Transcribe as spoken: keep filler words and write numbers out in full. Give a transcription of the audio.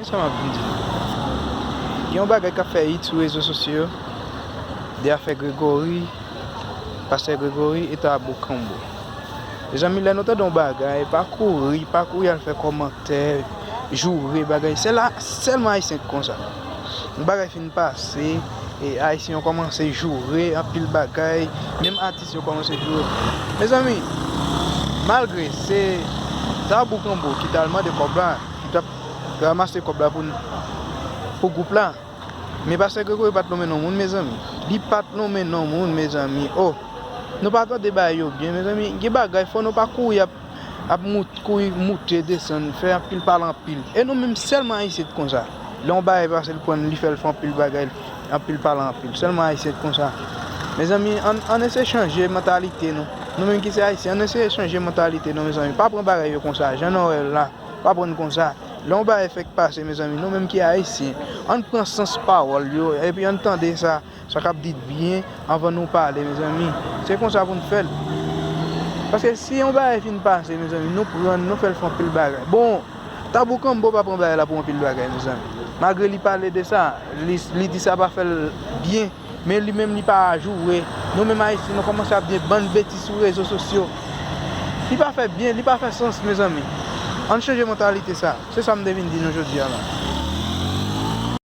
Sa m ap vin di nou. Gen yon bagay k ap fè hit sou rezo sosyo yo, de afè Gregory, pastè Gregory e Tabou Kanbo. Mezanmi, lè nou tande yon bagay, pa kouri, pa kouri al fè kòmantè, joure bagay. Se la, sèlman Ayisyen k konsa. Yon bagay fin pase, e Ayisyen yo kòmanse joure anpil bagay, menm atis yo kòmanse joure. Mezanmi, malgre se Tabou Kanbo ki t al mande kòb la, ki t ap ranmase kòb la pou, pou gwoup la, men pastè Gregory pa t nonmen non moun, mezanmi. Li pa t nonmen non moun, mezanmi. Oh, nou pa tande bagay yo byen, mezanmi. Gen bagay, fò nou pa kouri ap, ap mout, kouri moute, desann, fè anpil pale anpil. E nou menm sèlman Ayisyen t konsa. Lè yon bagay pase, l pran, li fè l fè anpil bagay, anpil pale anpil. Sèlman Ayisyen t konsa. Mezanmi, ann, ann eseye chanje mantalite nou. Nou menm ki se Ayisyen, ann eseye chanje mantalite nou, mezanmi. Pa pran bagay yo konsa, jan nou wè yo la. Pa pran konsa. Lè yon bagay fèk pase, mezanmi, nou menm ki Ayisyen, ann pran sans pawòl yo, epi ann tande sa, sa k ap di byen anvan nou pale, mezanmi. Se konsa pou n fè l. Paske si yon bagay fin pase, mezanmi, nou pran, nou fè l fè anpil bagay. Bon, Tabou Kanbo pa pran bagay la pou anpil bagay, mezanmi. Malgre li pale de sa, li, li di sa pa fè l byen, men li menm li pa joure. Nou menm Ayisyen, nou kòmanse ap di bann betiz sou rezo sosyo. Li pa fè byen, li pa fè sans, mezanmi. Ann chanje mantalite sa. Se sa m te vin di nou jodi a la.